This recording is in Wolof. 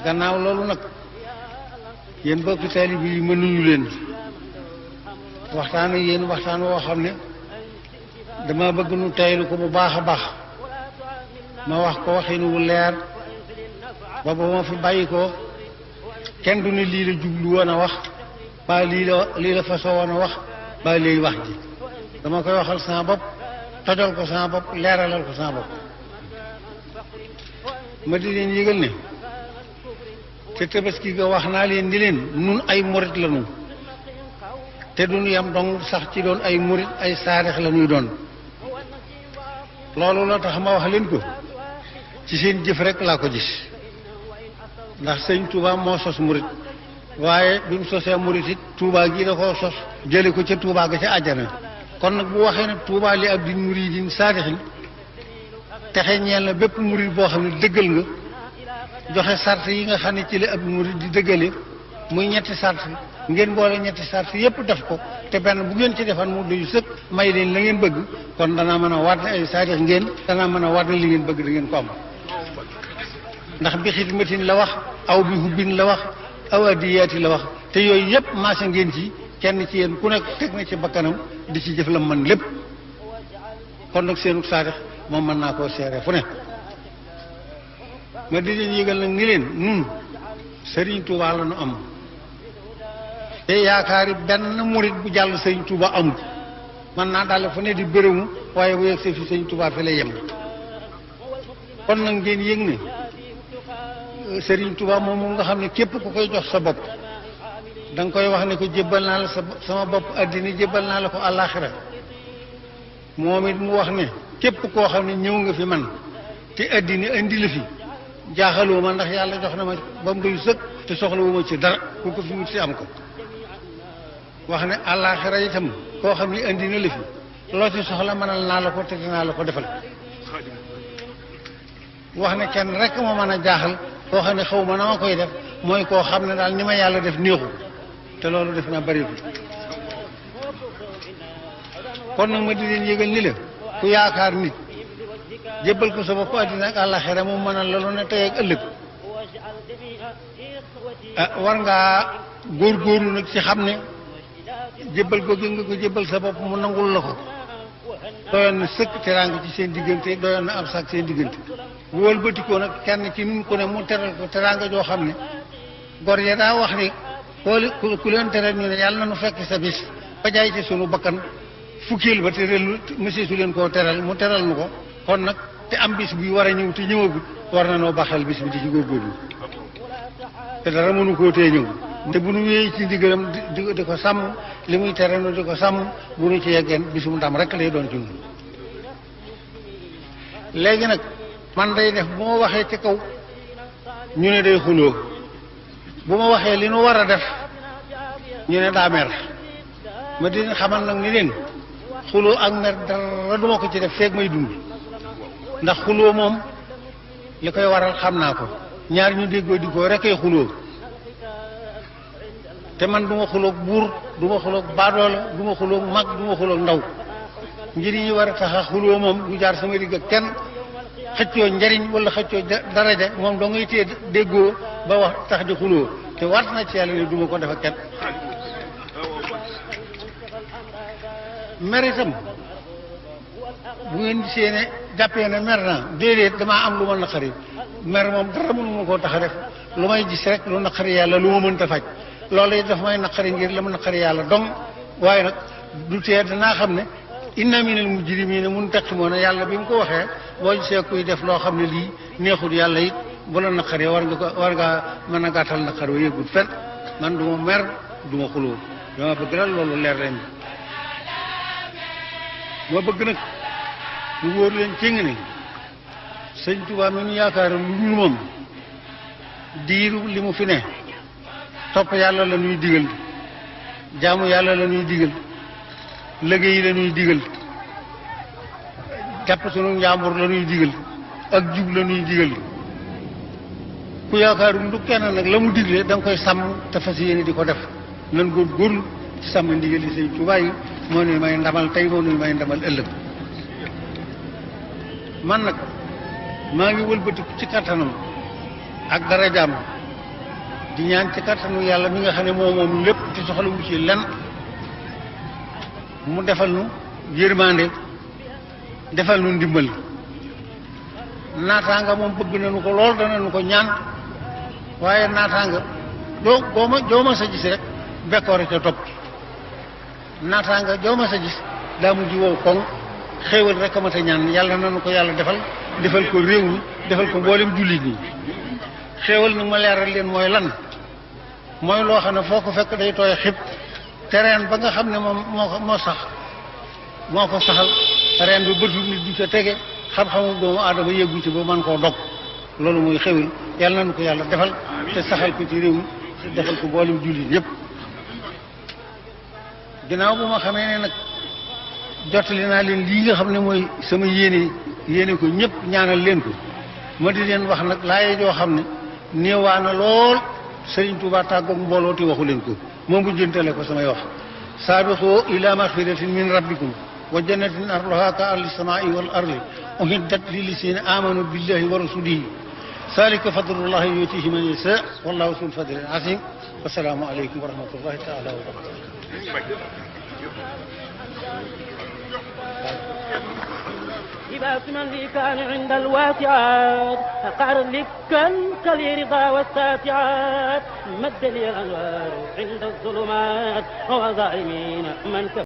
gannaaw loolu nag yéen bokki taalibe yi mënuñu leen waxtaan ak yéen waxtaan woo xam ne dama bëgg nu taylu ko bu baax a baax ma wax ko waxin wu leer ba ba ma fi bàyyi ko kenn du ne lii la jublu woon a wax ba lii la fasoo woon a wax ba léegi wax ji dama koy waxal sama bopp tojal ko sama bopp leeralal ko sama bopp ma di leen yëgal ne te tabaski ga wax naa leen di leen nun ay murit la ñu te duñu yam dong sax ci doon ay murit ay saarix la ñuy doon loolu la tax ma wax leen ko ci seen jëf rek laa ko gis ndax sëñ Touba moo sos murit waaye bi mu sosee murit it Touba gii da koo sos jële ko ca Touba ga ca àjjana kon nag bu waxee nag Touba li ab di muridin saadixin texe ñeel na bépp murit boo xam ne dëggal nga joxe sart yi nga xam ne ci la ab murit di dëggale muy ñetti sart ngeen boole ñetti sart yépp def ko te benn bu ngeen ci defan mu doy sëkk may leen la ngeen bëgg kon danaa mën a waat ne ay saadix ngeen danaa mën a waat ne li ngeen bëgg da ngeen ko am ndax bi xidmatin la wax aw bi hubbin la wax aw addiyaati la wax te yooyu yépp maase ngeen ci kenn ci yéen ku nekk teg na ci bakkanam di ci jëf la man lépp kon nag seenu saadix moom mën naa koo seere fu ne ma di leen yëgal nag ni leen nun Serigne Touba la nu am te yaakaari benn murit bu jàll Serigne Touba amul man naa daal fu ne di bërëmu waaye bu yegg see fi Serigne Touba fi lay yem kon nag ngeen yëg ne Serigne Touba moom nga xam ne képp ku koy jox sa bopp da nga koy wax ne ko jébbal naa la sama bopp addina jébbal naa la ko àllaaxira moom it mu wax ne képp koo xam ne ñëw nga fi man te addina indi la fi jaaxaloo ma ndax yàlla jox na ma ba mu doy sëkk te soxlawu ma ci dara ku ko fi wut si am ko wax ne àllaaxira itam koo xam ne indi na la fi loo ci soxla mënal naa la ko te dinaa la ko defal wax ne kenn rek moo mën a jaaxal koo xam ne xaw ma na ma koy def mooy koo xam ne daal ni ma yàlla def néexu te loolu def naa bëri kon nag ma di leen yëgal ni la ku yaakaar nit jébbal ko sa bopp àddina ak àllaxira mu mënal la lu ne tey ak ëllëg war ngaa góorgóorlu nag ci xam ne jébbal ko nga ko jébbal sa bopp mu nangul la ko doyoon na sëkk teraanga ci seen diggante doyoon na ab sax seen diggante bu wëlbatikoo nag kenn ci nun ko ne mu teral ko teraanga joo xam ne gor ya daa wax ne ku leen teral ñu ne yàlla na nu fekk sa bis ba jaay ci sunu bakkan fukkeel ba te relu monsieur su leen koo teral mu teral nu ko kon nag te am bis bi war a ñëw te ñëwagut war na noo baxal bis bi di ci góorgóorlu te dara mënu koo tee ñëw te bu nu wéyee ci ndigalam di ko sàmm li muy tere nu di ko sàmm bu nu ci yeggeen bisum ndam rek lay doon ci ñun léegi nag man day def bu ma waxee ci kaw ñu ne day xuloo bu ma waxee li nu war a def ñu ne daa mer ma di xamal nag ni leen xuloo ak mer dara duma ko ci def feeg may dund ndax xuloo moom li koy waral xam naa ko ñaar ñu déggoo di ko rek ay xuloo te man du ma xuloog buur du ma xuloog baadoola du ma xuloog mag du ma xuloog ndaw njëriñ yi war a tax a xuloo moom du jaar sama digg ak kenn xëccoo njariñ wala xëccoo daraja moom doo ngay téye déggoo ba wax tax di xuloo te waat na ci yàlla ne du ma ko def ak kenn mer itam bu ngeen gisee ne jàppee ne mer naa déedéet damaa am lu ma naqari mer moom dara mënu ma koo tax a def lu may gis rek lu naqari yàlla lu ma mënta faj loolu it daf may naqari ngir la ma naqari yàlla dong waaye nag du tee danaa xam ne inna minal mujrimiina muntaqimoona yàlla bi mu ko waxee boo gisee kuy def loo xam ne lii neexul yàlla it bu la naqaree war ngaa mën a gàttal naqar wa yëgul fen man du ma mer du ma xuloo dama bëgg la loolu leer leen ma bëgg nag mu wóor leen cëng ne sëñ Tuubaa mi ñu yaakaar lu dul moom diiru li mu fi ne topp yàlla la ñuy digal jaamu yàlla la ñuy digal liggéey la ñuy digal jàpp sunu njàmbur la ñuy digal ak jub la ñuy digal ku yaakaaru du kenn nag la mu digle da nga koy sàmm te fas yéene di ko def nan góorgóorlu ci sàmm ndigal yi sëñ Tuubaa yi moo nuy may ndamal tey moo nuy may ndamal ëllëg man nag maa ngi wëlbatiku ci kattanam ak darajaam di ñaan ci kattanu yàlla mi nga xam ne moom lépp ci soxlawu ci lenn mu defal nu yërmande defal nu ndimbal naataanga moom bëgg nañu ko lool danañu ko ñaan waaye naataanga joo ma sa gis rek bekkoore ca topp naataanga joo ma sa gis daa mujj wow koŋ xéewal rek a mat a ñaan yàlla nañu ko yàlla defal ko réew mi defal ko mboolem jullit ñi xéewal nag ma leeral leen mooy lan mooy loo xam ne foo ko fekk day tooy xib te reen ba nga xam ne moom moo ko saxal reen bi bëtu nit du ca tege xam-xamu doomu aadama yëggu ci ba man koo dog loolu mooy xéwal yàlla nañu ko yàlla defal te saxal ko ci réew mi te defal ko mboolem jullit yëpp ginnaaw bu ma xamee ne nag jottali naa leen lii nga xam ne mooy sama yéene ko ñëpp ñaanal leen ko ma di leen wax nag laaye joo xam ne néewaa na lool Sëriñ Tuubaa tàggoog mbooloo te waxu leen ko moom bu jëntale ko samay wax saabiqu ila maxfiratin min rabbikum wa jannatin arduha ka ardi samai wal ardi uhiddat lillazina amanu billahi wa rasulihi zalika fadlullahi yutihi man yasha wallahu zul fadlil azim wasalaamu aleykum wa rahmatullahi taala wa barakatuh إذا من لي كان عند الواسعات أقعر لك كالرضا والساتعات مد لي الأنوار عند الظلمات وظالمين من